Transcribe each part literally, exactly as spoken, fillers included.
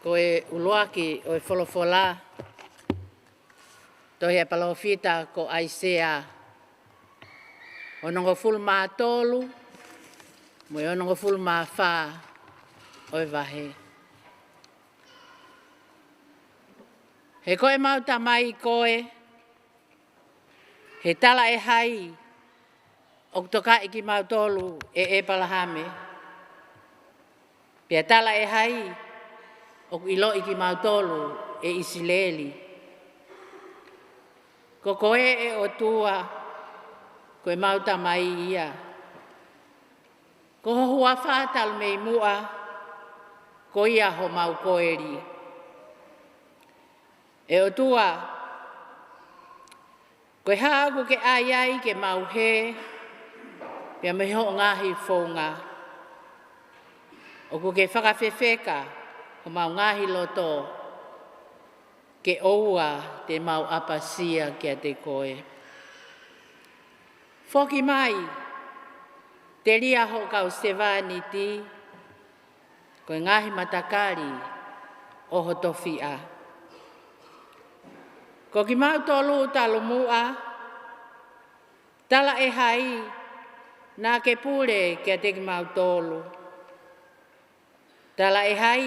Ko e ʻuluaki ʻo e folofola, tohi ʻa e palōfita ko ʻAisea, onongofulu mā tolu, mo e onongofulu mā fā ʻo e vahe. He ko ʻemau Tamai koe, he talaʻehai ʻoku tokaʻi kimautolu ʻe ʻEpalahame, pea talaʻehai ʻoku ʻiloʻi kimautolu ʻe ʻIsileli. Ko koe ʻe ʻOtua, ko ʻemau Tamai ia. Ko ho huafa talu mei muʻa, ko ia homau koeli. ʻE ʻOtua, ko e hā ʻoku ke ʻai ai ke mau hē, pea mei hoʻo ngaahi founga? ʻOku ke fakafefeka homau ngaahi loto, ke ʻoua te mau ʻapasia kiate koe. Foki mai, telia hoʻo kau sevāniti, ko e ngaahi matakali ʻo ho tofiʻa. Ko kimautolu talu muʻa, talaʻehai naʻa ke pule kiate kimautolu. Talaʻehai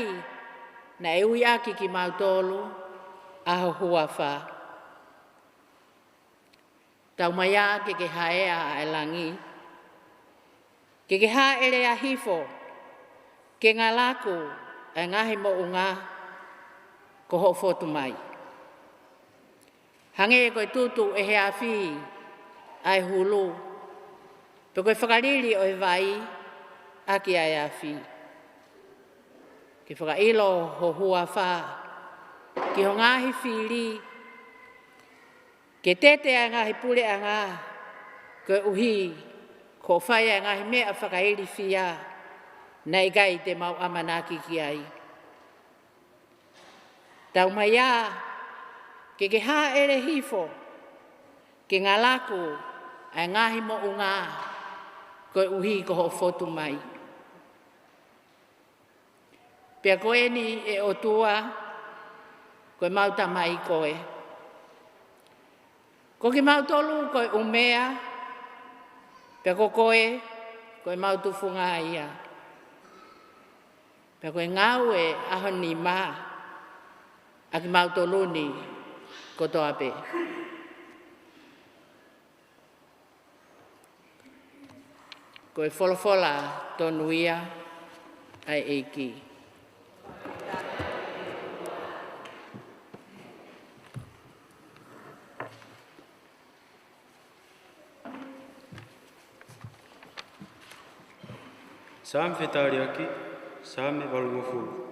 naʻe ui ʻaki kimautolu ʻa ho huafa. Taumaiā ke ke haea ʻa e langi, ke ke hāʻele hifo, ke ngalaku ʻa e ngaahi moʻunga ko hoʻo fotu mai. Hangē ko e tutu ʻe he afi ʻa e hulu, pe ko e fakalili ʻo e vai ʻaki ʻa e afi. Ke fakaʻilo ho huafa ki ho ngaahi fili, ke tete ʻa e ngaahi puleʻanga, koeʻuhi ko hoʻo fai ʻa e ngaahi meʻa fakailifia naʻe ʻikai te mau ʻamanaki ki ai. Taumaiā ke ke hāʻele hifo, ke ngalaku ʻa e ngaahi moʻunga koeʻuhi ko hoʻo fotu mai. Pea ko eni ʻe ʻOtua, ko ʻemau Tamai koe. Ko kimautolu ko e ʻumea, pea ko koe ko ʻemau tufunga ia. Pea ko e ngāue ʻa ho nima ʻa kimautolu ni kotoa pē. Ko e folofola tonu ia ʻa e ʻEiki. Saame Fetaliaki, Saame valungofulu.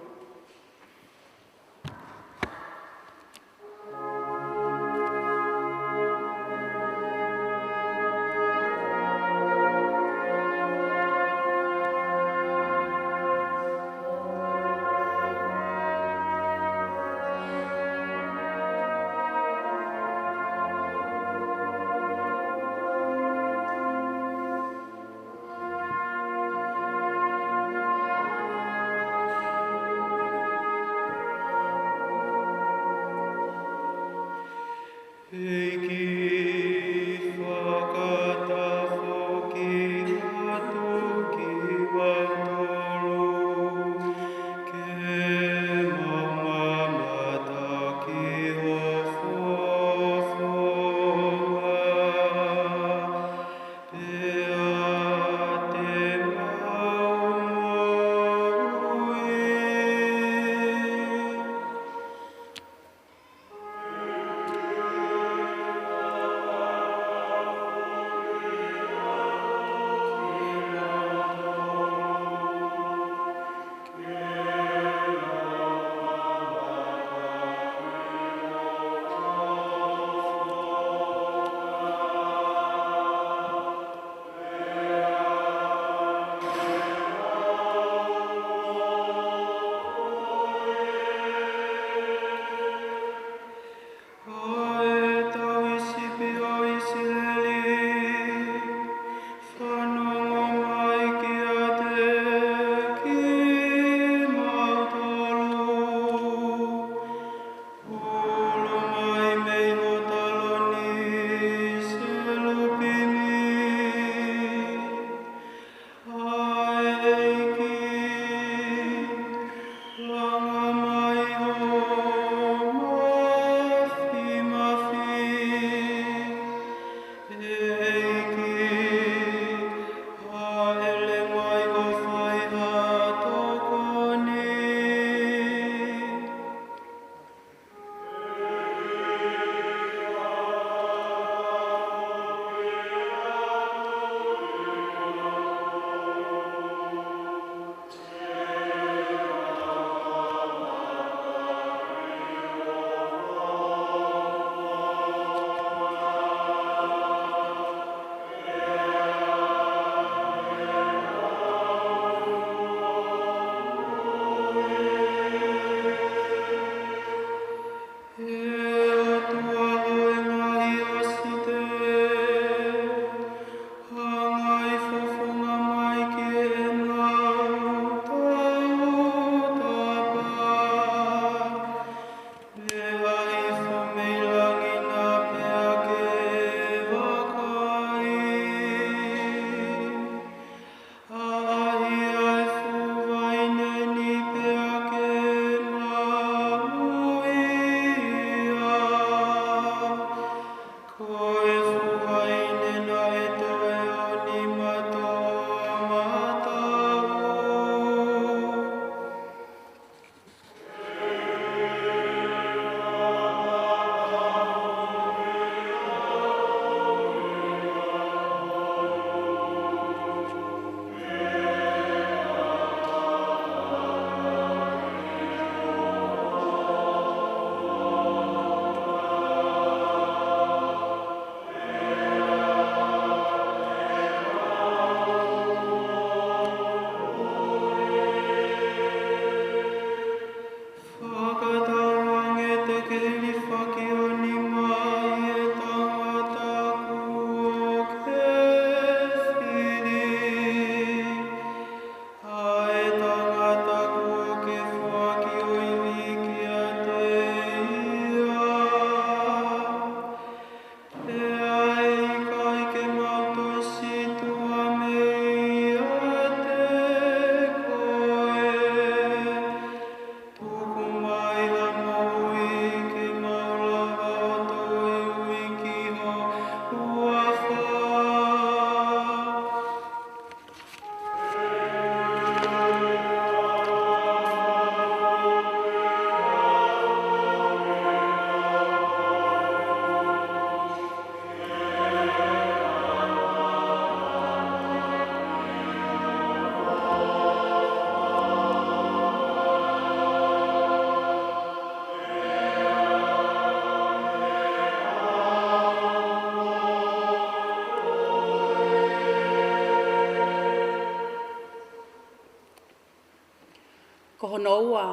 Hono ua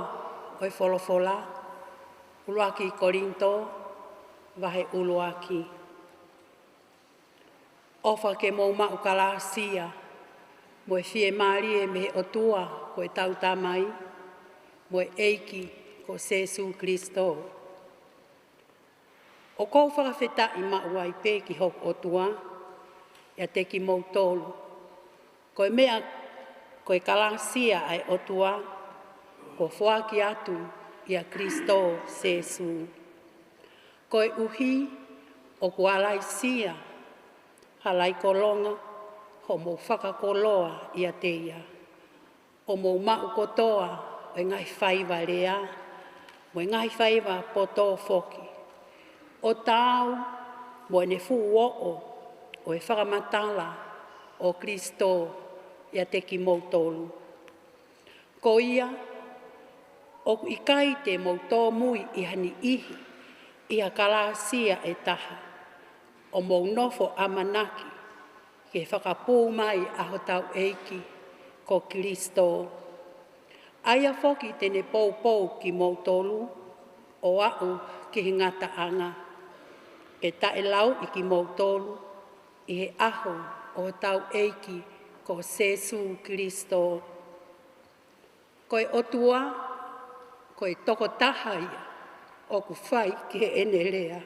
ʻo e folofola, ʻuluaki Kolinitō, vahe ʻuluaki. ʻOfa ke mou maʻu kalāsia mo e fiemālie mei he ʻOtua ko ʻetau Tamai, mo e ʻEiki ko Sēsū Kilisitō. ʻOku ou fakafetaʻi maʻu ai pē ki hoku ʻOtua ʻiate kimoutolu, ko e meʻa, ko e kalāsia ʻa e ʻOtua kuo foaki atu ʻia Kilisitō Sēsū. Koeʻuhi ʻoku ʻalaisia, halaikolonga hoʻomou fakakoloa ʻiate ia, ʻo mou maʻu kotoa ʻo e ngaahi faiva lea, mo e ngaahi faiva poto foki, ʻo taau mo ʻene fuʻu oʻo ʻo e fakamatala ʻo Kilisitō ʻiate kimoutolu. Ko ia, ʻoku ʻikai te mou tōmui ʻi ha niʻihi ʻi ha kalāsia ʻe taha, ʻo mou nofo ʻamanaki ki he fakapū mai ʻa hotau ʻEiki ko Kilisitō. ʻA ia foki te ne poupou kimoutolu ʻo aʻu ki he ngataʻanga, ke taʻelauʻi kimoutolu ʻi he ʻaho ʻo hotau ʻEiki ko Sēsū Kilisitō. Ko e ʻOtua, ko e tokotaha ia ʻoku fai ki heʻene lea.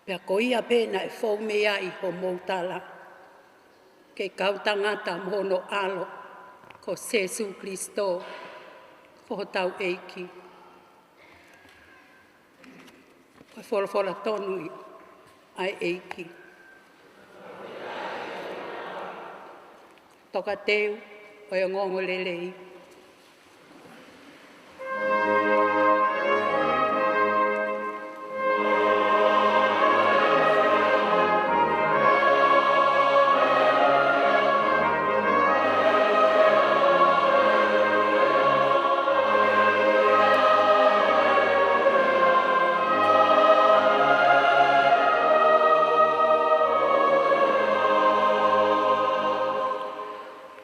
Pea ko ia pē naʻe fou mei ai hoʻomou tala, ke kau tangata mo hono ʻAlo, ko Sēsū Kilisitō, ko hotau ʻEiki. Ko e folofola tonu ia ʻa e ʻEiki. Tokateu ʻo e ongoongolelei.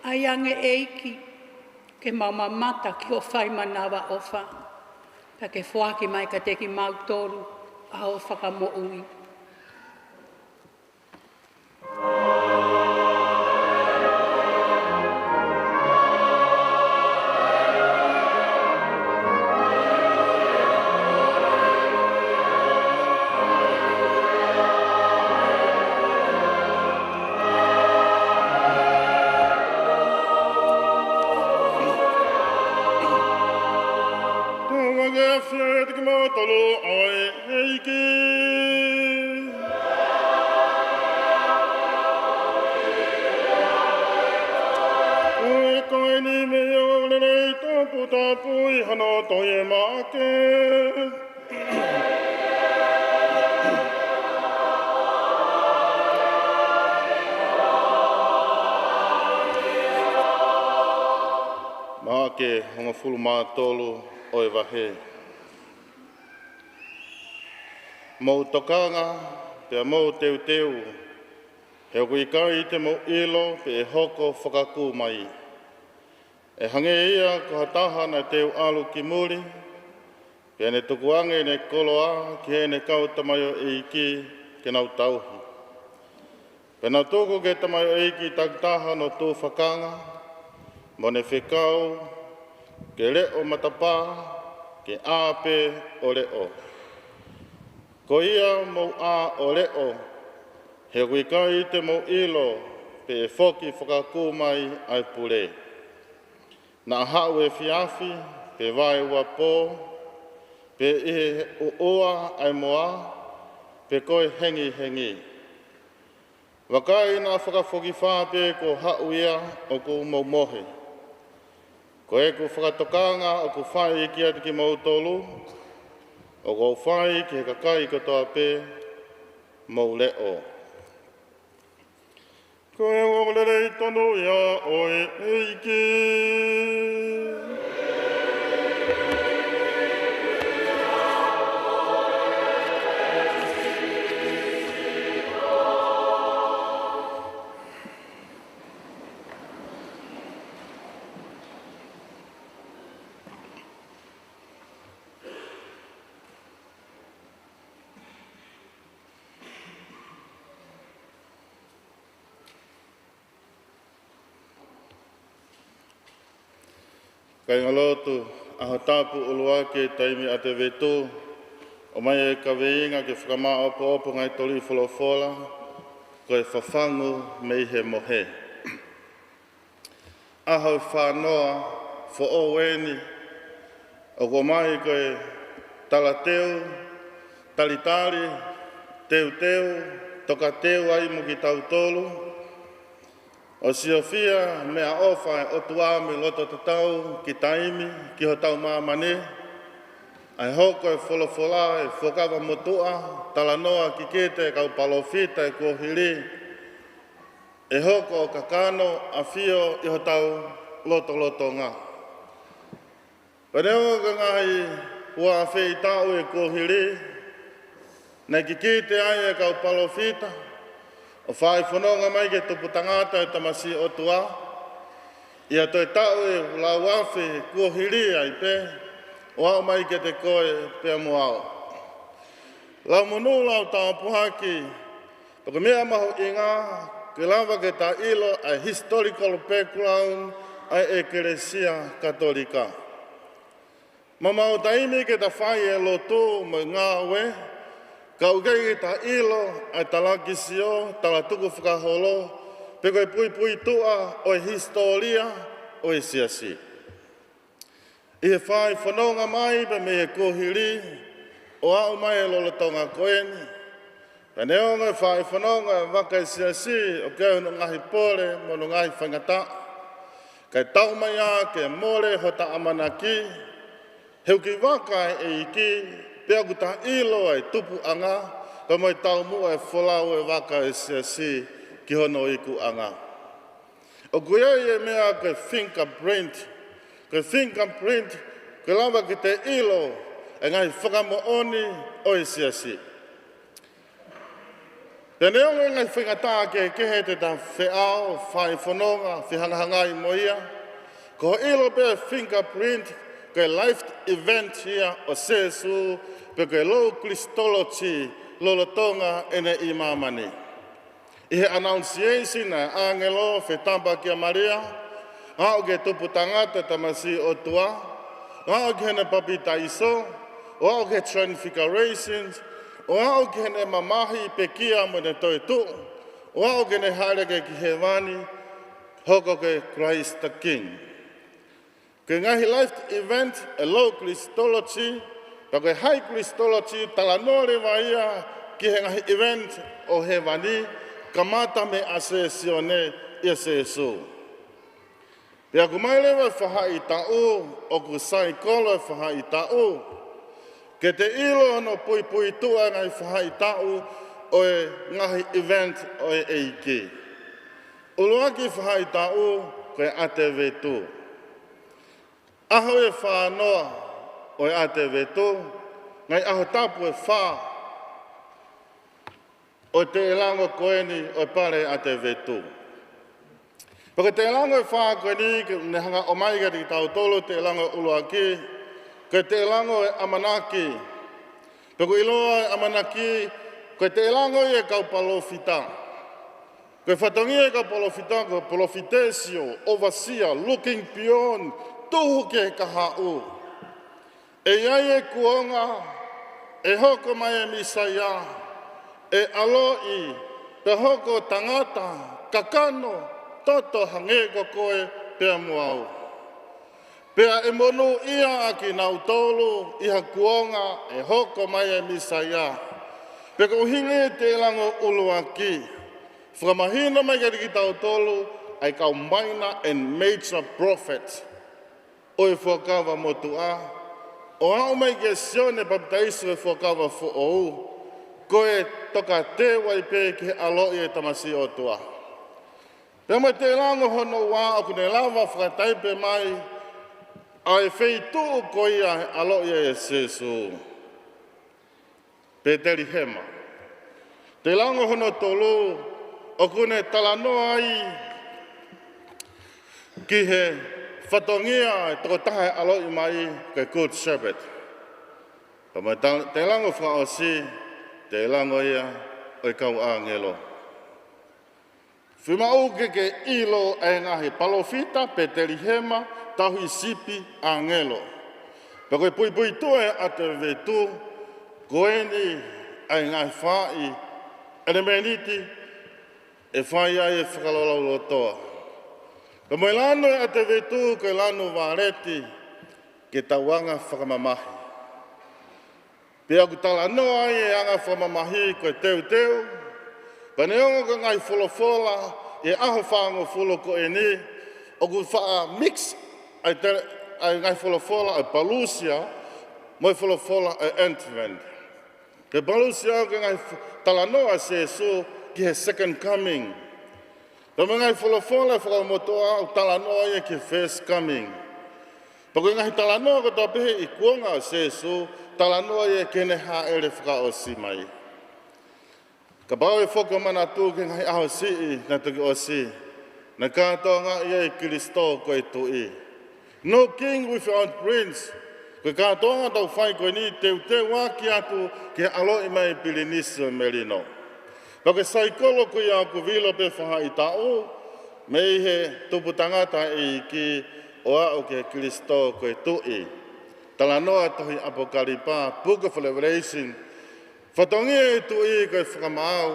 ʻAi ange ʻEiki, ke mau mamata ki hoʻo fai manavaʻofa, pea ke foaki mai kiate kimautolu ʻa hoʻo fakamoʻui. Tau ange ʻa e fiefia kiate kimautolu ʻa e ʻEiki. Ko e ko eni mei he ongoongolelei toputapu ʻi hono tohi ʻe Maʻake. Maʻake hongofulu mā tolu ʻo e vahe. Mou tokanga, pea mou teuteu, he ʻoku ʻikai te mou ʻilo pe ʻe hoko fakakū mai. ʻE hangē ia ko ha taha naʻe teu ʻalu ki muli, pea ne tukuange ʻene koloa ki heʻene kau tamaioʻeiki ke nau tauhi. Pea naʻe tuku ki he tamaioʻeiki takitaha hono tufakanga, mo ne fekau ke leʻo matapā, ke ʻā pē ʻo leʻo. Ko ia mou ʻā ʻo leʻo, he ʻoku ʻikai te mou ʻilo pe ʻe foki fakakū mai ʻa e pule. Naʻa haʻu efiafi, pe vaeuapō, pe ʻi he ʻuʻua ʻa e moa, pe ko e hengihengi. Vakai, naʻa fakafokifā pē kuo haʻu ia ʻoku mou mohe. Ko ʻeku fakatokanga ʻoku fai kiate kimoutolu, ʻoku ou fai ki he kakai kotoa pē, mou leʻo. Ko e ongoongolelei tonu ia ʻo e ʻEiki. Kāingalotu, ʻaho tapu ʻuluaki e taimi ʻa e vetu, ʻomai e kaveinga ke fakamāʻopoʻopo ngaahi toli folofola, ko e fafangu mei he mohe. ʻAho e fānoa foʻou eni, ʻoku ʻomai ko e talateu, talitali, teuteu, tokateu ai mo kitautolu, ʻo siofia meʻaʻofa e ʻOtua mei loto tatau ki taimi, ki hotau māmani, ʻa e hoko e folofola e Fuakava Motuʻa, talanoa kikite e kau palōfita e kuohili, ʻe hoko ʻo kakano ʻafio ʻi hotau lotolotonga. Pea neongo ko e ngaahi ua afe taʻu e kuohili, naʻe kikite ai e kau palōfita, ʻo fai fononga mai ki he tupu tangata e tamasiʻi ʻOtua, ʻi ha toe taʻu ʻe lau afe kuohili ai pē, ʻo aʻu mai kiate koe pea mo au. Lau monū, lau tāpuaki, pea ko e meʻa mahuʻinga ke lava ke ta ʻilo ʻa e historical background ʻa e ʻEkelesia Katolika. Maumau taimi ke ta fai e lotu mo e ngāue, ka ʻoku ʻikai ke ta ʻilo ʻa e talakisio, talatukufakaholo, pe ko e puipuituʻa ʻo e hisitōlia ʻo e siasi. ʻI he fai fononga mai pē mei he kuohili, ʻo aʻu mai e lolotonga ko eni. Pea neongo e fai fononga e vaka e siasi, ʻoku ʻi ai hono ngaahi pole mo hono ngaahi faingataʻa, kae tau mai ā ke mole hota ʻamanaki, he ʻoku vaka e ʻEiki, pea ʻoku ta ʻilo e tupuʻanga, pea mo e taumuʻa e folau e vaka e siasi ki hono ikuʻanga. ʻOku ʻi ai e meʻa ko e fingerprint. Ko e fingerprint, ko e lava ke te ʻilo e ngaahi fakamoʻoni ʻo e siasi. Pea neongo e ngaahi faingataʻa kehekehe te ta feʻao, fai fononga, fehangahangai mo ia, ko hoʻo ʻilo pē fingerprint, ko e life event ia ʻo Sēsū, pe ko e lou Christology, lolotonga ʻene ʻi māmani. ʻI he Annunciation ʻa e ʻāngelo fetapa kia Malia, ʻo aʻu ki he tupu tangata tamasiʻi ʻOtua, ʻo aʻu ki heʻene papitaiso, ʻo aʻu ki he Transfiguration, ʻo aʻu ki heʻene mamahi pekia mo ʻene toetuʻu, ʻo aʻu ki heʻene hāʻele ki hēvani, hoko ko e Christ the King. Ko e ngaahi life event e lou Christology, pea ko e high Christology, talanoa leva ia ki he ngaahi event ʻo hēvani, kamata mei he Ascension ʻia Sēsū. Pea ʻoku ʻomai leva e faʻahi taʻu, ʻoku saikolo e faʻahi taʻu, ke te ʻilo hono puipuituʻa e ngaahi faʻahi taʻu ʻo e ngaahi event ʻo e ʻEiki. ʻUluaki faʻahi taʻu, ko e ʻAtevetu. ʻAho e fānoa ʻo e ʻAtevetu, ngaahi ʻaho tapu e fā ʻo e teʻelango ko eni ʻo e pale ʻAtevetu. Pea ko e teʻelango e fā ko eni, ke ne hanga ʻo ʻomai kiate kitautolu, teʻelango ʻuluaki, ko e teʻelango e ʻamanaki. Pea ʻoku ʻiloa e ʻamanaki, ko e teʻelango ia e kau palōfita. Ko e fatongia e kau palōfita, ko e palōfitesio, overseer, looking beyond, tuhu ki he kahaʻu. ʻE ʻi ai e kuonga, ʻe hoko mai e Mīsaia, ʻe ʻaloʻi, pea hoko tangata, kakano, toto hangē ko koe pea mo au. Pea ʻe monūʻia ʻa kinautolu ʻi ha kuonga ʻe hoko mai e Mīsaia. Pea ko e ʻuhinga ia e teʻelango ʻuluaki, fakamahino mai kiate kitautolu ʻa e kau minor and major prophet ʻo e Fuakava Motuʻa, ʻo aʻu mai kia Sione Papitaiso e Fuakava Foʻou, ko e tokateu ai pē ki he ʻaloʻi e tamasiʻi ʻOtua. Pea mo e teʻelango hono ua, ʻoku ne lava fakataipe mai ʻa e feituʻu ko ia ʻe ʻaloʻi ai ʻe Sēsū, Petelihema. Teʻelango hono tolu, ʻoku ne talanoa ai ki he fatongia e tokotaha ʻe ʻaloʻi mai, ko e Good Shepherd. Pea mo e ta-, teʻelango fakaʻosi, teʻelango ia ʻo e kau ʻāngelo. Fiemaʻu ke ke ʻilo ʻa e ngaahi palōfita, Petelihema, tauhi sipi, ʻāngelo. Pea ko e puipuituʻa ʻa e ʻAtevetu, ko eni ʻa e ngaahi faʻahi ʻelemēniti ʻe fai ai e fakalaulaulotoa. Pea mo e lanu ʻa e ʻAtevetu ko e lanu vāleti ke tau anga fakamamahi. Pea ʻoku talanoa ai e anga fakamamahi ko e teuteu. Pea neongo ko e ngaahi folofola ʻi he ʻaho fāngofulu ko eni, ʻoku faʻa mix ʻa e te-, ʻa e ngaahi folofola ʻa e Palusia mo e folofola ʻa e Advent. Ko e Palusia ko e ngaahi f-, talanoa ʻa Sīsū ki he second coming. Pea mo e ngaahi folofola ʻa e Fuakava Motuʻa ʻoku talanoa ia ki he first coming. Pea ko e ngaahi talanoa kotoa pē he ikuonga ʻo Sīsū, talanoa ia ki heʻene hāʻele fakaʻosi mai. Kapau ʻe foki ho manatu ki he ngaahi ʻaho siʻi naʻe toki ʻosi, naʻe kātoangaʻi ai ʻa Kilisitō ko e Tuʻi. No king without prince. Ko e kātoanga ʻoku tau fai ko eni, teuteuaki atu ki he ʻaloʻi mai ʻa e Pilinisi ʻo e Melino. Pea ko e saikolo ko ia ʻoku vilo pē faʻahitaʻu, mei he tupu tangata ʻa e ʻEiki ʻo aʻu ki he Kilisitō ko e Tuʻi. Talanoa tohi ʻApokalipā, Book of Revelation, fatongia ʻo e Tuʻi ko e fakamaau,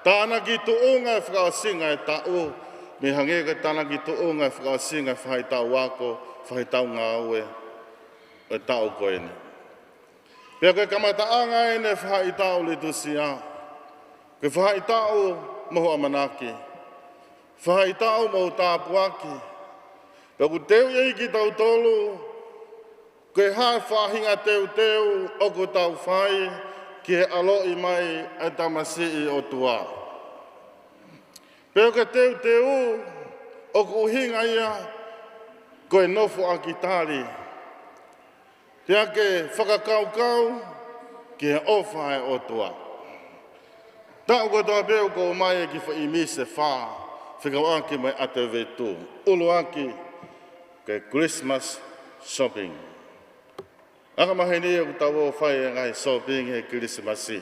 tānaki tuʻunga ʻo e fakaʻosinga ʻo e taʻu, mei hangē ko e tānaki tuʻunga ʻo e fakaʻosinga ʻo e faʻahitaʻu ako, faʻahitaʻu ngāue ʻo e taʻu ko eni. Pea ko e kamataʻanga eni ʻo e faʻahitaʻu liturisia, ko e faʻahitaʻu mo hoʻo ʻamanaki, faʻahitaʻu mo hoʻo tāpuaki. Pea ʻoku teuʻi ai kitautolu, ko e hā e faʻahinga teuteu ʻoku tau fai ki he ʻaloʻi mai ʻa e tamasiʻi ʻOtua. Pea ko e teuteu ʻoku ʻuhinga ia ko e nofoʻaki tali. Pea ke fakakaukau ki he ʻofa ʻa e ʻOtua. Taʻu kotoa pē ʻoku ʻomai e kiʻi foʻi misi ʻe fā, fekauʻaki mo e ʻAtevetu. ʻUluaki, ko e Christmas shopping. Angamaheni ʻoku tau ō ʻo fai e ngaahi shopping he Kilisimasi.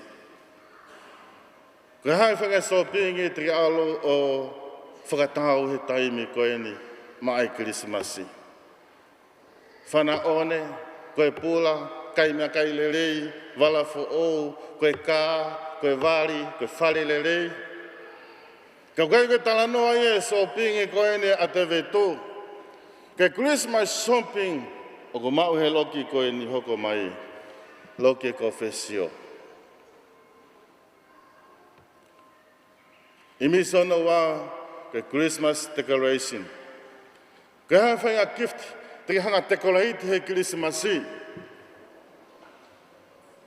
Ko e hā e faʻahinga shopping te ke ʻalu ʻo fakatau he taimi ko eni maʻa e Kilisimasi? Fānau ʻoʻone, ko e pula, kai meʻakai lelei, vala foʻou, ko e kā, ko e vali, ko e fale lelei. Ka ʻoku ʻikai ko e talanoa ia e shopping ko eni ʻa e ʻAtevetu. Ko e Christmas shopping ʻoku maʻu he loki ko eni hoko mai, loki e kōfesio. ʻI he misi hono ua, ko e Christmas decoration. Ko e hā e faʻahinga gift te ke hanga ʻo decorate he Kilisimasi?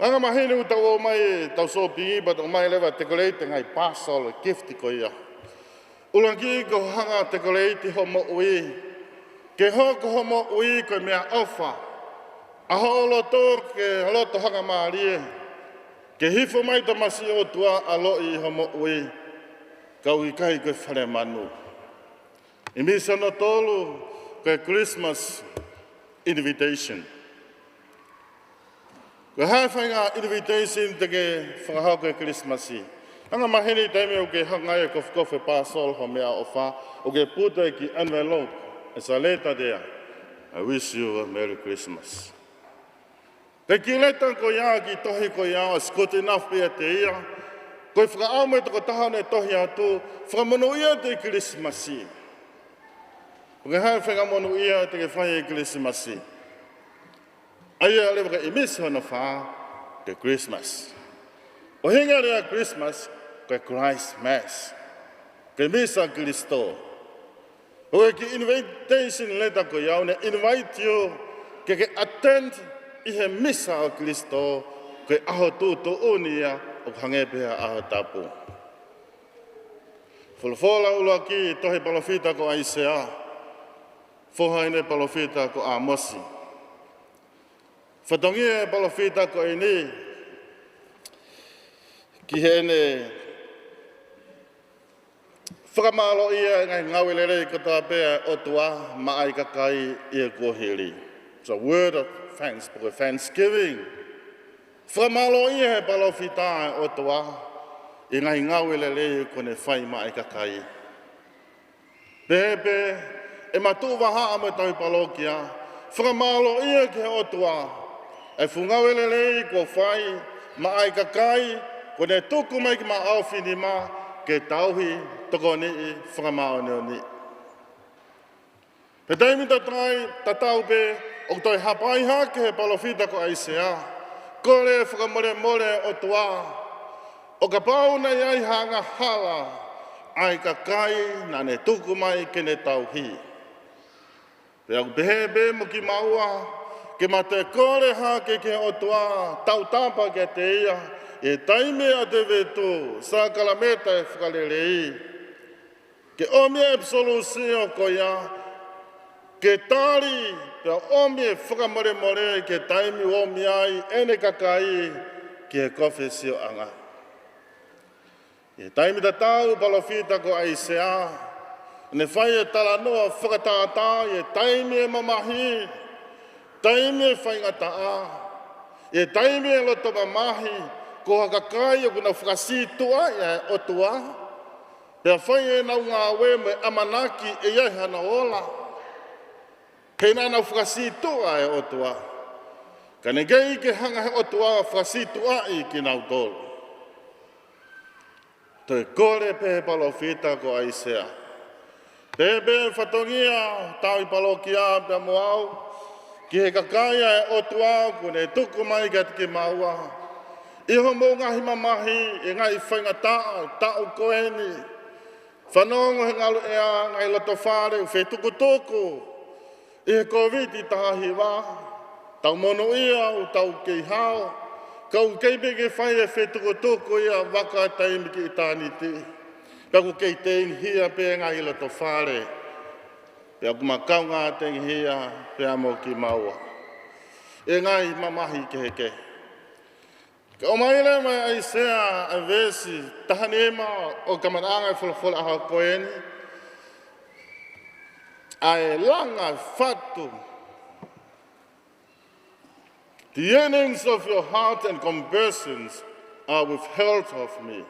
Angamaheni ʻoku tau ō mai, tau shopping pea tau ō mai leva ʻo decorate e ngaahi parcel gift ko ia. ʻUluaki, ko e hanga ʻo decorate hoʻo moʻui. Ke hoko hoʻo moʻui ko e meʻaʻofa. ʻA hoʻo loto ke loto hangamālie. Ke hifo mai e tamasiʻi ʻOtua ʻo ʻaloʻi hoʻo moʻui. Ka ʻoku ʻikai ko e fale manu. ʻI he misi hono tolu, ko e Christmas invitation. Ko e hā e faʻahinga invitation te ke fakahoko he Kilisimasi? Angamaheni taimi ʻoku ke hanga ai ʻo kofekofe e parcel hoʻo meʻaʻofa, ʻoku ke putu e kiʻi envelope, as a letter there. "I wish you a Merry Christmas." Ko e kiʻi leta ko ia, kiʻi tohi ko ia, ʻosi good enough pē ʻiate ia. Ko e fakaʻamu ʻa e tokotaha ʻoku ne tohi atu, fakamonūʻia atu e Kilisimasi. Ko e hā e faʻahinga monūʻia te ke fai he Kilisimasi? ʻA ia leva ko e ʻi he misi hono fā, ko e Christmas. ʻUhinga e lea Christmas, ko e Christ Mass. Ko e Misa ʻo Kilisitō. Ko e kiʻi invitation letter ko ia ʻoku ne invite you ke ke attend ʻi he Misa ʻo Kilisitō, ko e ʻaho tuʻutuʻuni ia ʻoku hangē pē ha ʻaho tapu. Folofola ʻuluaki, tohi palōfita ko ʻAisea, foha ʻene palōfita ko ʻĀmosi. Fatongia e palōfita ko eni ki heʻene fakamālōʻia e ngaahi ngāue lelei kotoa pē ʻa e ʻOtua maʻa e kakai ʻi he kuohili. It's a word of thanks, pe ko e thanksgiving. Fakamālōʻia he palōfita e ʻOtua ʻi he ngaahi ngāue lelei kuo ne fai maʻa e kakai. Pehē pē ʻema tuʻu vahaʻa mo e tauhi palokia, fakamālōʻia ki he ʻOtua ʻa e fuʻu ngāue lelei kuo fai maʻa e kakai kuo ne tuku mai ki maʻaofinima ke tauhi tokoniʻi fakamāʻoniʻoniʻi. Pea taimi tatai, tatau pē, ʻoku toe hapai hake he palōfita ko ʻAisea, kole fakamolemole ʻOtua, ʻo kapau naʻe ʻi ai ha angahala ʻa e kakai naʻa ne tuku mai ke ne tauhi. Pea ʻoku pehē pē mo kimaua, ke ma toe kole hake ki he ʻOtua, tautapa kiate ia, ʻi he taimi ʻa e vetu, sākalamēniti ʻo e fakalelei. Ke ʻomi e ʻapisolūsio ko ia, ke tali, pea ʻomi e fakamolemole ki he taimi ʻoku ʻomi ai ʻene kakai ki he kofesioʻanga. ʻI he taimi tatau palōfita ko ʻAisea, ne fai e talanoa fakatātā ʻi he taimi e mamahi, taimi e faingataʻa, ʻi he taimi e loto mamahi, ko ha kakai ʻoku nau fakasītuʻaʻi ʻa e ʻOtua, pea fai ʻenau ngāue mo e ʻamanaki ʻe ʻi ai hano ola. He naʻa nau fakasītuʻa e ʻOtua. Ka ne kei ke hanga he ʻOtua fakasītuʻaʻi kinautolu. Toe kole pē he palōfita ko ʻAisea. Pehē pē fatongia tauhi palokia pea mo au, ki he kakai ʻa e ʻOtua kuo ne tuku mai kiate kimaua. ʻI hoʻomou ngaahi mamahi, ʻi he ngaahi faingataʻa, taʻu ko eni. Fanongo he ngaluʻea, ngaahi lotofale, ʻoku fetukutuku ʻi he Kōviti taha hiva, tau monūʻia ʻoku tau kei hao, ka ʻoku kei pē ke fai e fetukutuku ia vaka taimi ki ʻitāniti. Pea ʻoku kei tengihia pē ngaahi lotofale. Pea ʻoku ma kaungā tengihia pea mo kimaua. ʻI he ngaahi mamahi kehekehe. Ka ʻomai leva ʻe ʻAisea ʻa e veesi taha nima ʻo e kamataʻanga e folofola ʻaho ko eni. ʻA e langa fatu. The yearnings of your heart and compassions are withheld of me.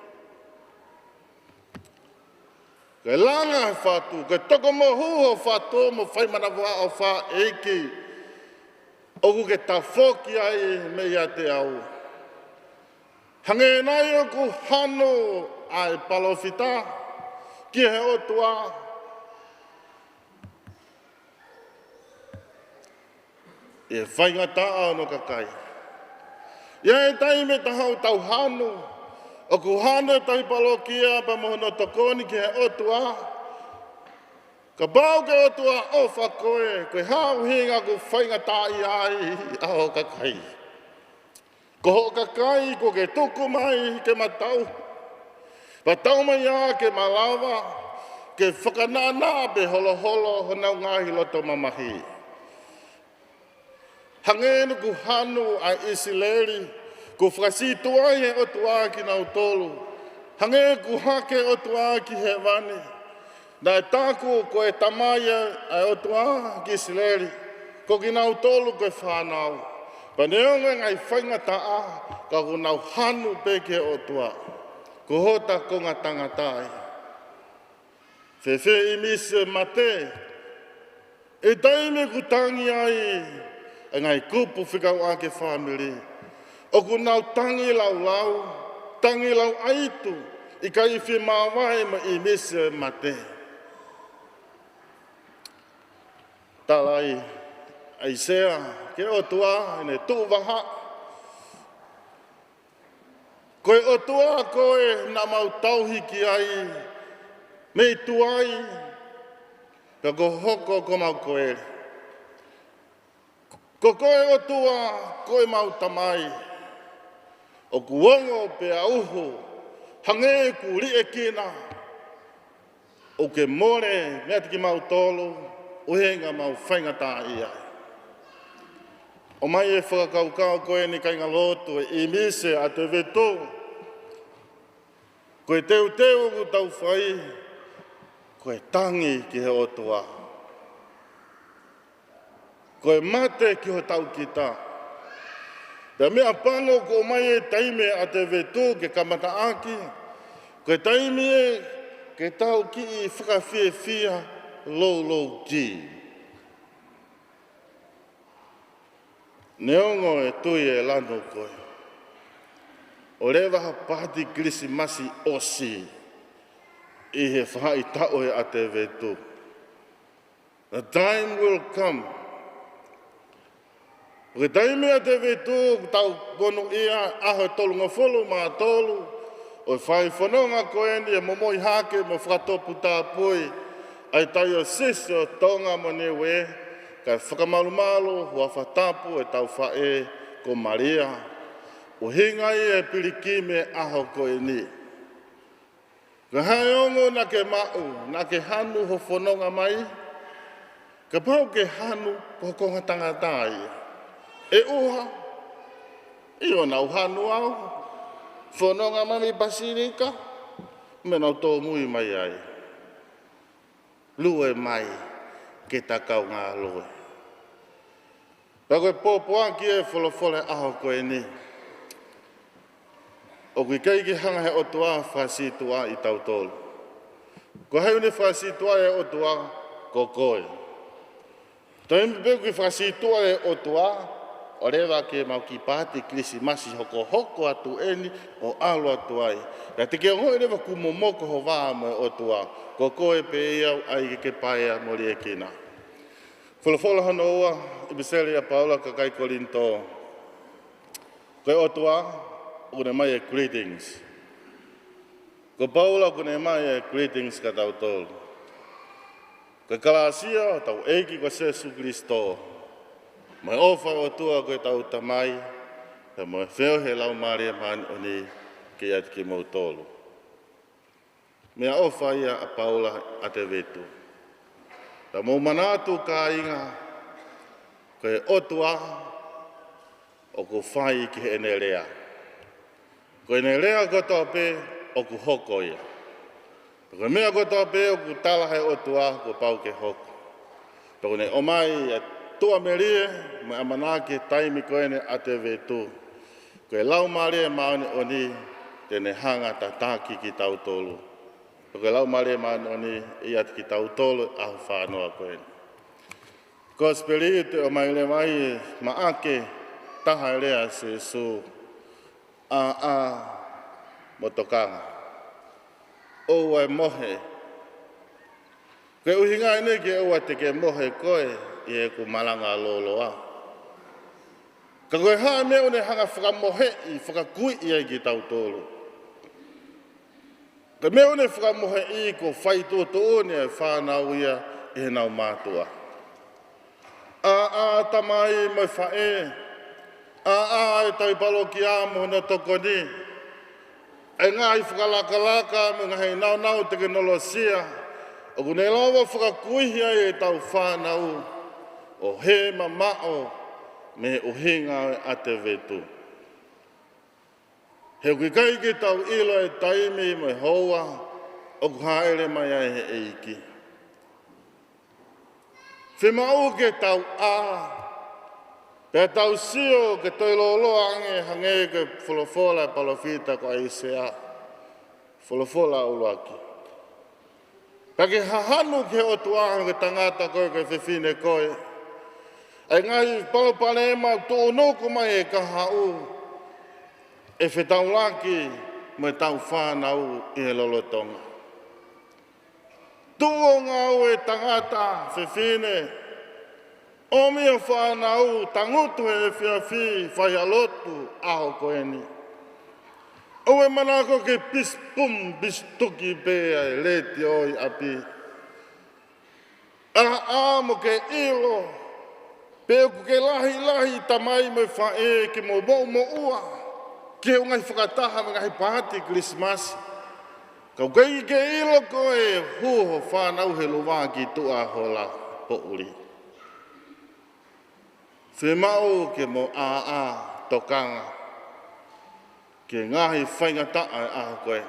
Ko e langa he fatu, ko e tokomohu ho fatu mo fai manavaʻofa ʻEiki, ʻoku ke tafoki ai meiate au. Hangē nai ʻoku hanu ʻa e palōfita ki he ʻOtua ʻi he faingataʻa ʻo hono kakai. ʻI he taimi ʻe taha ʻoku tau hanu, ʻoku hanu e tauhi palokia pea mo hono tokoni ki he ʻOtua. Kapau ko e ʻOtua ʻofa koe, ko e hā ʻuhinga ʻoku faingataʻaʻia ai ʻa ho kakai? Ko hoʻo kakai kuo ke tuku mai ke ma tauhi. Pea tau mai ā ke ma lava ke fakanaʻanaʻa pe holoholo honau ngaahi loto mamahi. Hangē ʻoku hanu ʻa ʻIsileli, kuo fakasītuʻaʻi ʻe he ʻOtua kinautolu. Hangē kuo hake ʻOtua ki hēvani. Naʻe taku ko e tamai ʻa e ʻOtua ki ʻIsileli, ko kinautolu ko e fānau. Pea neongo e ngaahi faingataʻa, ka ʻoku nau hanu pē ki he ʻOtua. Ko hota konga tangata ia. Fēfē ʻimisi e mate, ʻi he taimi ʻoku tangi ai e ngaahi kupu fekauʻaki e fāmili? ʻOku nau tangi laulau, tangi lauʻaitu, ʻikai fiemāvae mo ʻimisi e mate. Tala ʻe ʻAisea ki he ʻOtua ʻi heʻene tuʻu vahaʻa. Ko e ʻOtua koe naʻa mau tauhi ki ai mei tuai, pea kuo hoko ko homau koeli. Ko koe ʻOtua, ko ʻemau tamai, ʻoku ongo pea uhu, hangē ʻoku liʻekina, ʻoku ke mole meiate kimautolu, ʻuhinga ʻemau faingataʻaʻia. ʻOmai e fakakaukau ko eni kāingalotu, ʻe ʻimisi ʻa e vetu, ko e teuteu ʻoku tau fai, ko e tangi ki he ʻOtua. Ko e mate ki hotau kita. Pea meʻapango kuo ʻomai e taimi ʻa e vetu ke kamataʻaki, ko e taimi ē ke tau kiʻi fakafiefia, Low, low key. Neongo e tui e lanu ko ē, ʻoku leva ha paati Kilisimasi ʻosi ʻi he faʻahitaʻu ʻo e ʻAtevetu. The time will come. Ko e taimi ʻAtevetu ʻoku tau monūʻia, ʻaho ʻe tolungofulu mā tolu ʻo e fai fononga ko eni ʻe momoi hake mo fakatoputapui ʻa e Taiosisi ʻo Tonga mo Niuē, kae fakamalumalu huafa tapu ʻetau faʻē ko Malia. ʻUhinga ia e pilikimi ʻaho ko eni. Ka haʻu e ongo naʻa ke maʻu, naʻa ke hanu hoʻo fononga mai, kapau ʻoku ke hanu ko ho konga tangata ia. ʻE ʻuha, ʻio naʻa ku hanu au, fononga mai mei Pasilika, meʻa naʻa ku tōmui mai ai. Lue mai ke ta kaungā lue. Pea ko e pōpoaki e folofola ʻaho ko eni. ʻOku ʻikai ke hanga he ʻOtua ʻo fakasītuʻaʻi kitautolu. Ko hai ʻoku ne fakasītuʻaʻi e ʻOtua? Ko koe. Taimi pē ʻoku ke fakasītuʻaʻi e ʻOtua, ʻoku leva ke maʻu e kiʻi paati Kilisimasi hokohoko atu eni ʻo ʻalu atu ai. Pea te ke ongoʻi leva kuo momoko ho vā mo e ʻOtua. Ko koe pē ia ʻoku ʻai ke ke paea mo liʻekina. Folofola hono ua, ʻipiseli ʻa Paula ki he kakai Kolinitō. Ko e ʻOtua ʻoku ne ʻomai e greetings. Ko Paula ʻoku ne ʻomai e greetings kiate kitautolu. Ko e kalāsia ʻa hotau ʻEiki ko Sīsū Kalaisi, mo e ʻofa ʻa e ʻOtua ko ʻetau Tamai, pea mo e feohi ʻa e Laumālie Māʻoniʻoni ke ʻiate kimoutolu. Meʻaʻofa ia ʻa Paula ʻi ʻAtevetu. Ka mou manatu kāinga, ko e ʻOtua ʻoku fai ki heʻene lea. Ko ʻene lea kotoa pē ʻoku hoko ia. Ko e meʻa kotoa pē ʻoku tala he ʻOtua kuo pau ke hoko. Pea ʻoku ne ʻomai e tuʻamelie mo e ʻamanaki he taimi ko eni ʻAtevetu. Ko e Laumālie Māʻoniʻoni te ne hanga ʻo tataki kitautolu. Pea ko e Laumālie Māʻoniʻoni ʻe ʻiate kitautolu ʻaho fāngofulu ko eni. Kosipeli te u ʻomai leva ʻi he Maʻake, taha e lea ʻa Sīsū, ʻāʻā mo tokanga. ʻOua ʻe mohe. Ko e ʻuhinga eni ke ʻoua te ke mohe koe ʻi heʻeku malanga lōloa. Ka ko e hā e meʻa ʻoku ne hanga ʻo fakamoheʻi, fakakuiʻi ai kitautolu? Ko e meʻa ʻoku ne fakamoheʻi ko e fai tuʻutuʻuni ʻa e fānau ia ʻi heʻenau mātuʻa. ʻĀʻā tamai mo e faʻē, ʻāʻā e tauhi palokia mo hono tokoni, ʻa e ngaahi fakalakalaka mo e ngaahi naunau tekinolosia ʻoku ne lava ʻo fakakuihi ai ʻetau fānau ʻo hē mamaʻo mei he ʻuhinga ʻo e ʻAtevetu. He ʻoku ʻikai ke tau ʻilo e taimi mo e houa ʻoku hāʻele mai ai he ʻEiki. Fiemaʻu ke tau ʻā, pea tau sio ke toe lōloa ange hangē ko e folofola ʻa e palōfita ko ʻAisea. Folofola ʻuluaki. Pea ke hahanu ki he ʻOtua, ko e tangata koe, ko e fefine koe. ʻA e ngaahi palopalema ʻoku tuʻunuku mai ʻe kahaʻu, ʻe fetaulaki mo ʻetau fānau ʻi he lolotonga. Tuʻu ʻo ngāue tangata, fefine, ʻomi hoʻo fānau, tangutu he efiafi, fai ha lotu ʻaho ko eni. ʻOua ʻe manako ke pisi pum, pisi tuki pē ʻa e letiō ʻi ʻapi. ʻĀʻā mo ke ʻilo pe ʻoku ke lahilahi tamai mo e faʻē ke mo moʻumoʻua ki he ngaahi fakataha mo e ngaahi paati Kilisimasi. Ka ʻoku ʻikai ke ʻilo koe ʻe hū hoʻo fānau he luva ki tuʻa hola poʻuli. Fiemaʻu ke mo ʻāʻā, tokanga ki he ngaahi faingataʻa ʻo e ʻaho ko ē.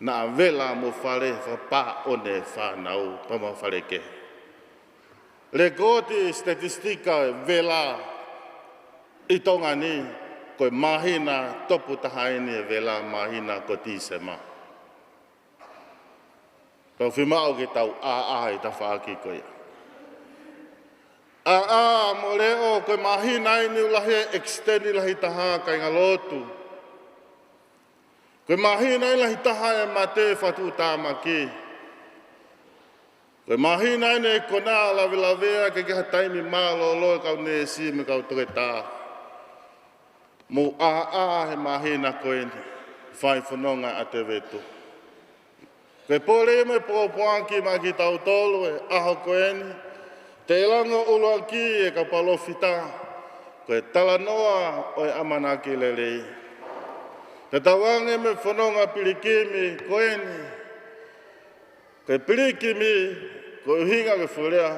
Naʻa vela mo fale fakapāʻone fānau pea mo fale kehe. Lekooti statistika ʻo e vela ʻi Tonga ni, ko e māhina topu taha eni e vela māhina ko Tīsema. Tau fiemaʻu ke tau ʻāʻā ʻi he tafaʻaki ko ia. ʻĀʻā mo leʻo, ko e māhina eni ʻoku lahi ai e extend lahi taha, kāinga lotu. Ko e māhina eni lahi taha e mate fakatuʻutāmaki. Ko e māhina eni e konā lavelavea, ʻikai ke ʻi ai ha taimi mālōlō e kau neesi mo e kau toketā. Mou ʻāʻā he māhina ko eni, fai fononga ʻa e vetu. Ko e pole mo e pōpoaki maʻa kitautolu he ʻaho ko eni, teʻeki lango ʻuluaki e kau palōfita, ko e talanoa ʻo e ʻamanaki lelei. Tatau ange mo e fononga pilikimi ko eni, ko e pilikimi, ko e ʻuhinga ki he foʻi lea,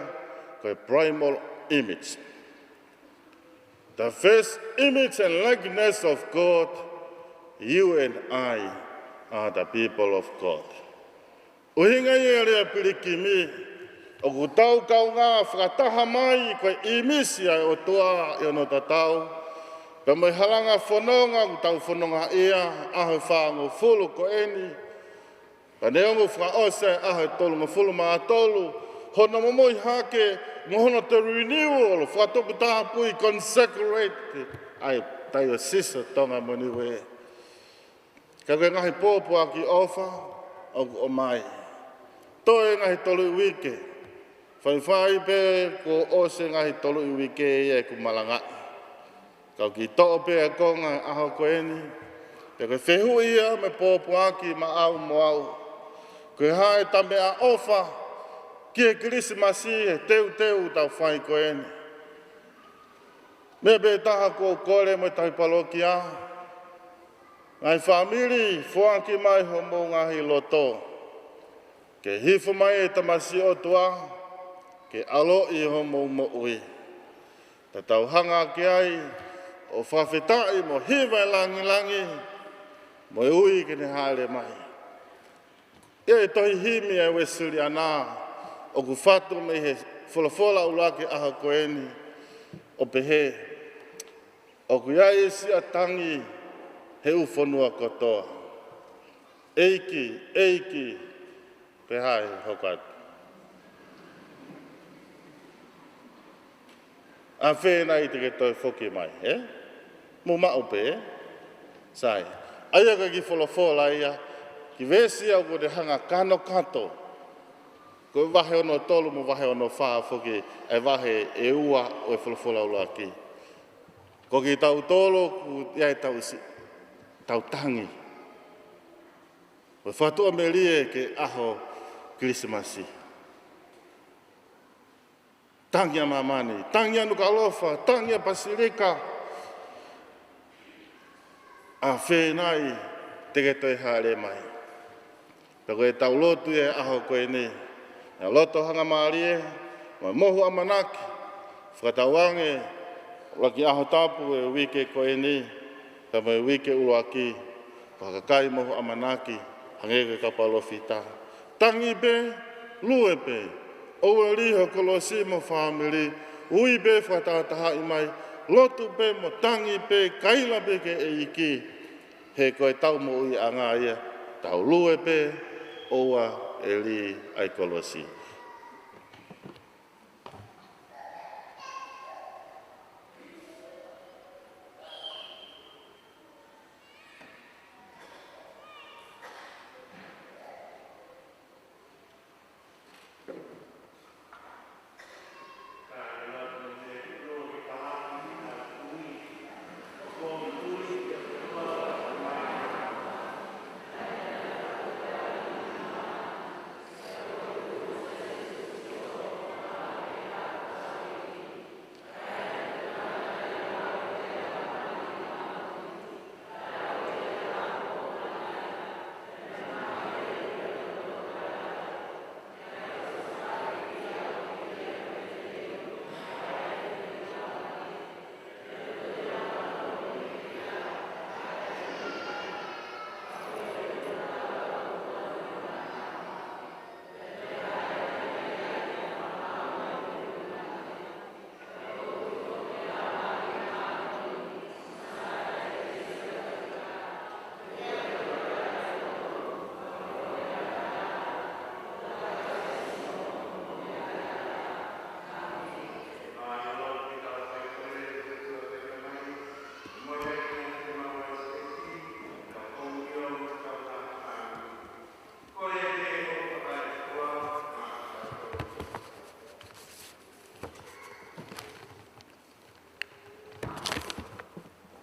ko e primal image. The first image and likeness of God, you and I are the people of God. ʻUhinga ia e lea pilikimi, ʻoku tau kaungā fakataha mai ko e ʻīmisi ʻa e ʻOtua ʻi hono tatau, pea mo e halanga fononga ʻoku tau fononga ia ʻaho ʻe fāngofulu ko eni, pea neongo fakaʻosi e ʻaho ʻe tolungofulu mā tolu hono momoi hake, mo hono toe renewal, fakatoputapui, consecrate ʻa e Diocese ʻo Tonga mo Niue. Ka ko e ngaahi pōpoaki ʻofa ʻoku ʻomai. Toe ngaahi tolu uike. Faifai pē kuo ʻosi e ngaahi tolu uike ia ʻeku malangaʻi. Ka ʻoku kiʻi toʻo pē ʻa e konga ʻaho ko eni, pea ko e fehuʻi ia mo e pōpoaki maʻau mo au. Ko e hā ʻeta meʻaʻofa ki he Kilisimasi he teuteu ʻoku tau fai ko eni? Meʻa pē taha ʻoku ou kole mo e tauhi palokia, ngaahi fāmili, foaki mai homou ngaahi loto ke hifo mai e tamasiʻi ʻOtua, ke ʻaloʻi homou moʻui. Tatau hanga ki ai ʻo fakafetaʻi mo hiva e langilangi, mo e ui ke ne hāʻele mai. ʻI he tohi himi ʻa e Uēsiliana ʻoku fatu mei he folofola ʻuluaki ʻaho ko eni, ʻo pehē, ʻoku ʻi ai siʻa tangi he ʻū fonua kotoa. ʻEiki, ʻEiki, pe hā e hoko atu? ʻAfē nai te ke toe foki mai, ē? Mou maʻu pē, ē? Sai. ʻA ia ko e kiʻi folofola ia, kiʻi veesi ia ʻoku te hanga kanokato. Ko e vahe ono tolu mo vahe ono fā foki, ʻa e vahe ʻe ua ʻo e folofola ʻuluaki. Ko kitautolu ʻoku ʻi ai ʻetau siʻi, tau tangi. Ko e fakatuʻamelie ki he ʻaho Kilisimasi. Tangi ʻa māmani, tangi ʻa Nukuʻalofa, tangi ʻa Pasilika. ʻAfē nai te ke toe hāʻele mai? Pea ko ʻetau lotu ʻi he ʻaho ko eni, ʻa e loto hangamālie mo e mohu ʻamanaki, fakatauange ʻuluaki ʻaho tapu e uike ko eni, pea mo e uike ʻuluaki, ko e kakai mohu ʻamanaki, hangē ko e kau palōfita. Tangi pē, lue pē, ʻoua ʻe lī ho kolosi mo e fāmili, ui pē fakatahatahaʻi mai, lotu pē mo tangi pē, kaila pē ki he ʻEiki, he ko ʻetau moʻuiʻanga ia, tau lue pē, ʻoua ʻe lī ʻa e kolosi.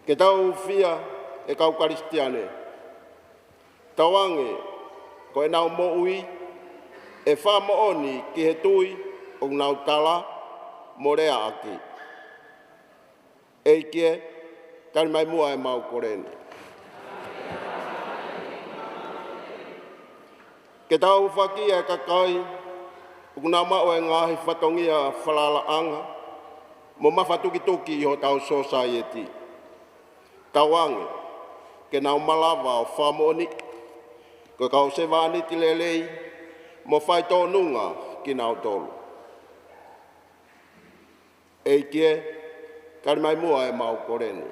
Ke tau hūfia e kau Kalisitiane. Tauange, ko ʻenau moʻui ʻe fakamoʻoni ki he tui ʻoku nau tala mo leaʻaki. ʻEiki ē, tali mai muʻa ʻemau kole ni. Ke tau hūfakia e kakai ʻoku nau maʻu e ngaahi fatongia falalaʻanga mo mafatukituki ʻi hotau sōsaieti. Tauange, ke nau malava ʻo fakamoʻoni ko e kau sevāniti lelei mo faitōnunga kinautolu. ʻEiki ē, tali mai muʻa ʻemau kole ni.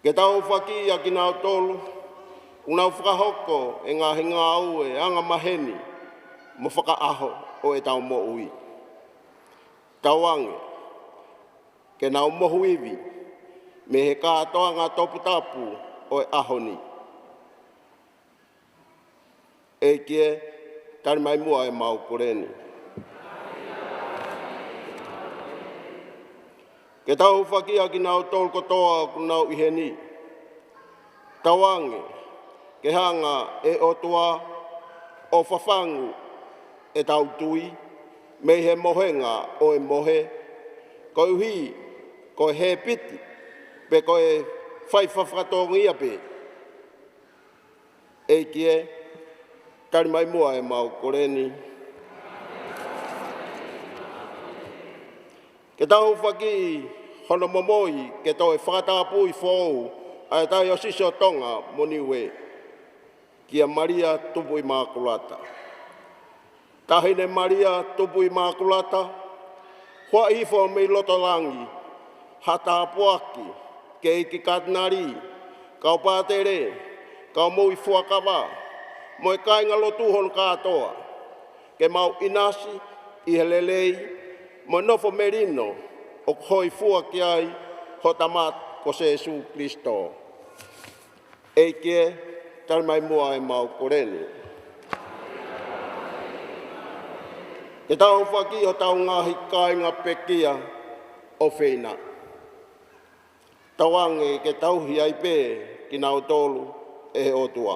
Ke tau hūfakia kinautolu ʻoku nau fakahoko e ngaahi ngāue angamaheni mo fakaʻaho ʻo ʻetau moʻui. Tauange, ke nau mohu ivi mei he kātoanga toputapu ʻo e ʻaho ni. ʻEiki ē, tali mai muʻa ʻemau kole ni. Ke tau hūfakia kinautolu kotoa ʻoku nau ʻi heni. Tauange, ke hanga ʻe he ʻOtua ʻo fafangu ʻetau tui mei he mohenga ʻo e mohe, koeʻuhi ko e hēpiti pe ko e fai fakafatongia pē. ʻEiki ē, tali mai muʻa ʻemau kole ni. Ke tau hūfakia hono momoi ke toe fakatapui foʻou ʻa e Taiosisi ʻo Tonga mo Niuē, kia Malia Tupu ʻImakulata. Taʻahine Malia Tupu ʻImakulata, huaʻi hifo mei loto langi ha tāpuaki ki he ʻEiki Katinali, kau pātele, kau moʻui fuakava, mo e kāingalotu hono kātoa, ke mau ʻinasi ʻi he lelei mo e nofo melino ʻoku hōifua ki ai ho Tama ko Sēsū Kilisitō. ʻEiki ē, tali mai muʻa ʻemau kole ni. Ke tau hūfakia hotau ngaahi kāinga pekia ʻofeina. Tauange ke tauhi ai pē kinautolu ʻe he ʻOtua.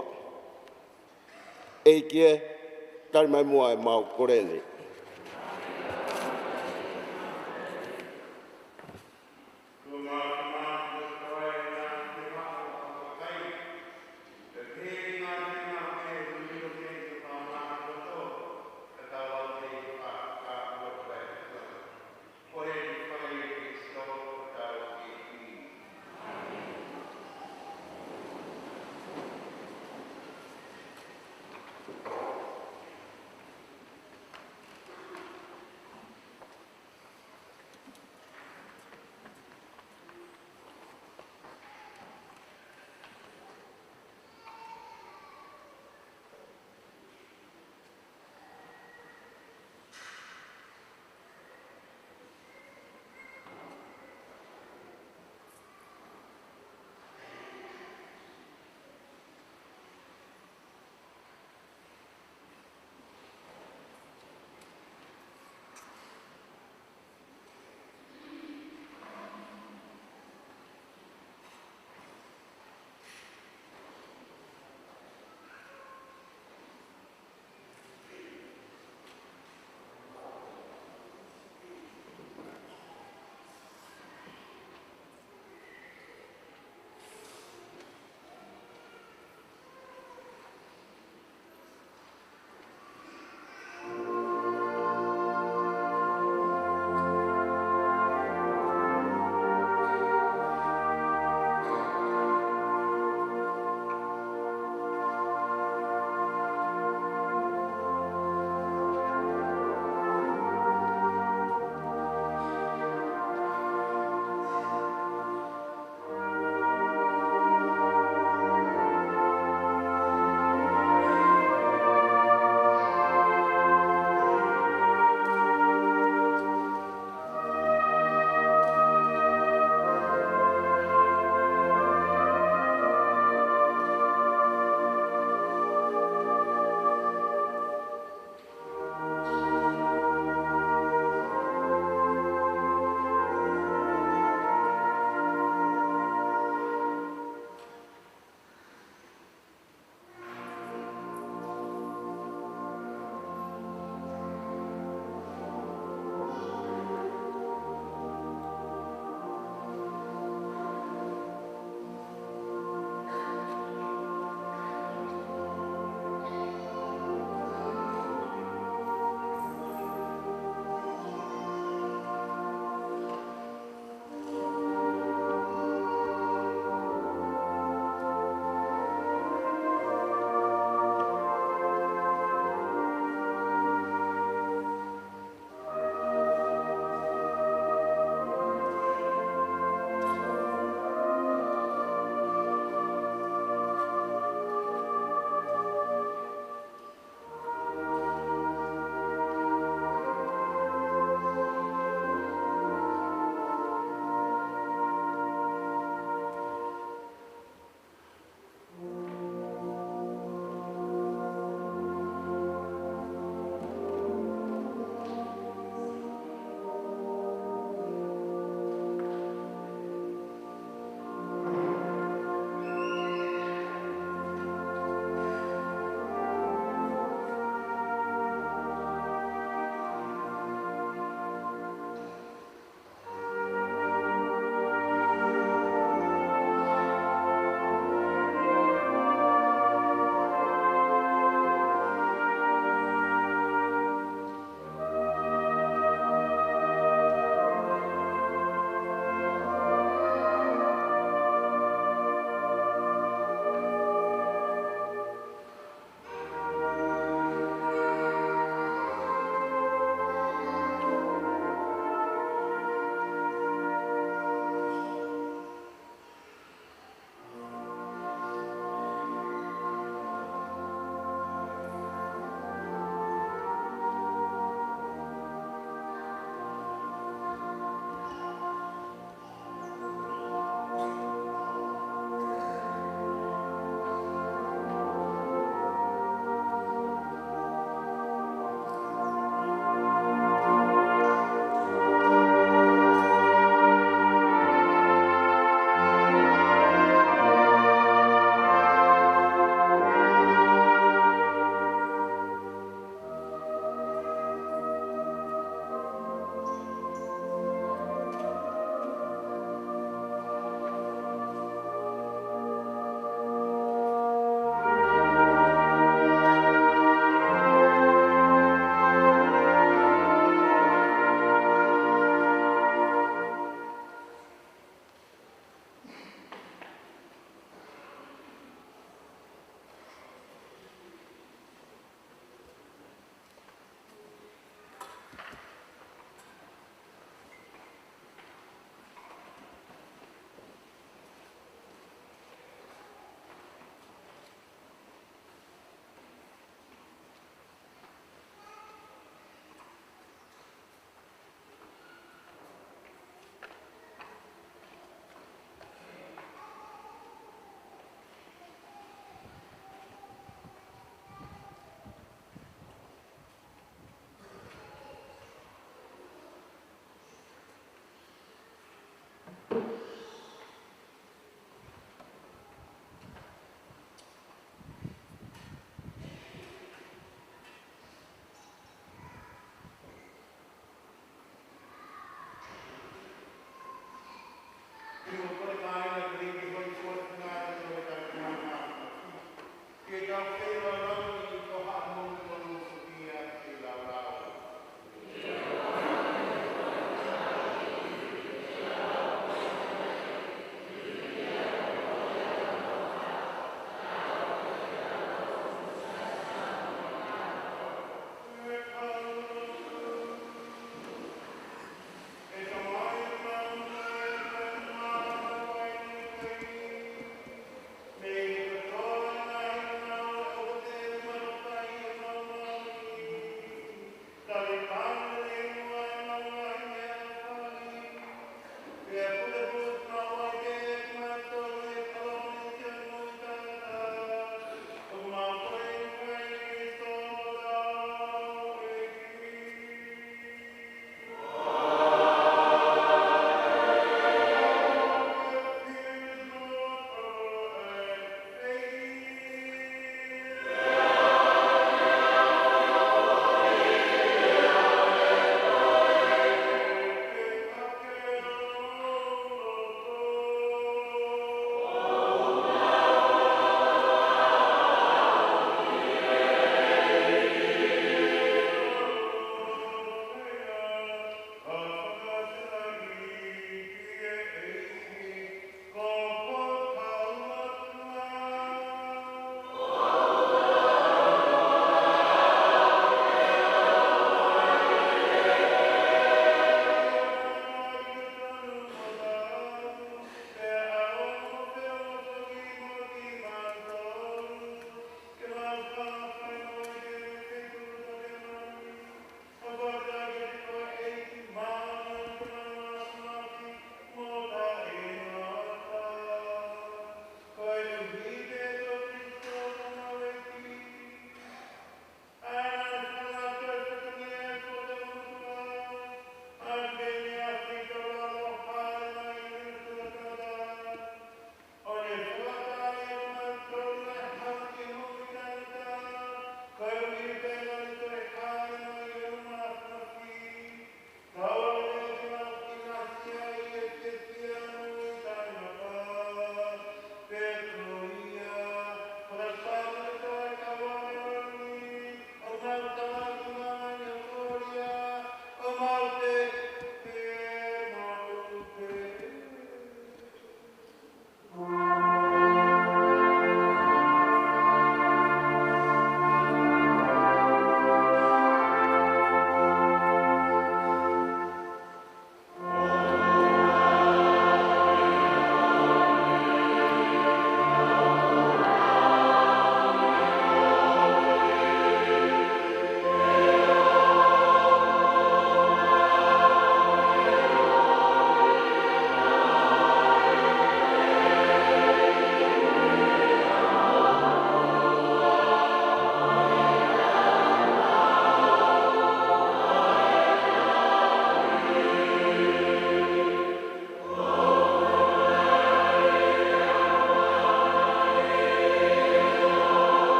ʻEiki ē, tali mai muʻa ʻemau kole ni.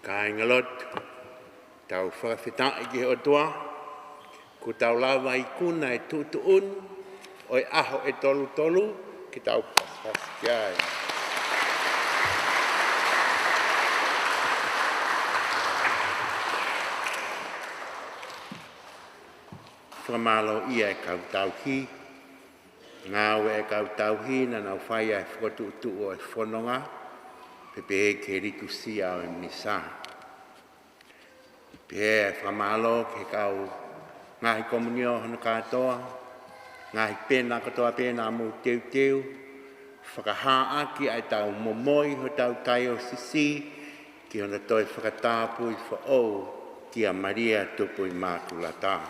Kāingalotu, tau fakafetaʻi ki he ʻOtua, kuo tau lava ikuna e tuʻutuʻuni ʻo e ʻaho ʻe tolu tolu, ke tau pasipasi ki ai. Fakamālō ia e kau tauhi, ngāue e kau tauhi naʻa nau fai ai e fokotuʻutuʻu ʻo e fononga, pea pehē ki he litusia ʻo e misa. Pea fakamālō ki he kau ngaahi komiunitī hono kātoa, ngaahi pena kotoa pē naʻa mou teuteu, fakahā ʻaki ʻa e tau momoi hotau taiosisi ki hono toe fakatapui foʻou kia Malia Tupu ʻImakulata.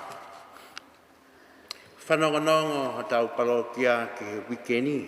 Fanongonongo hotau palokia ki he uike ni,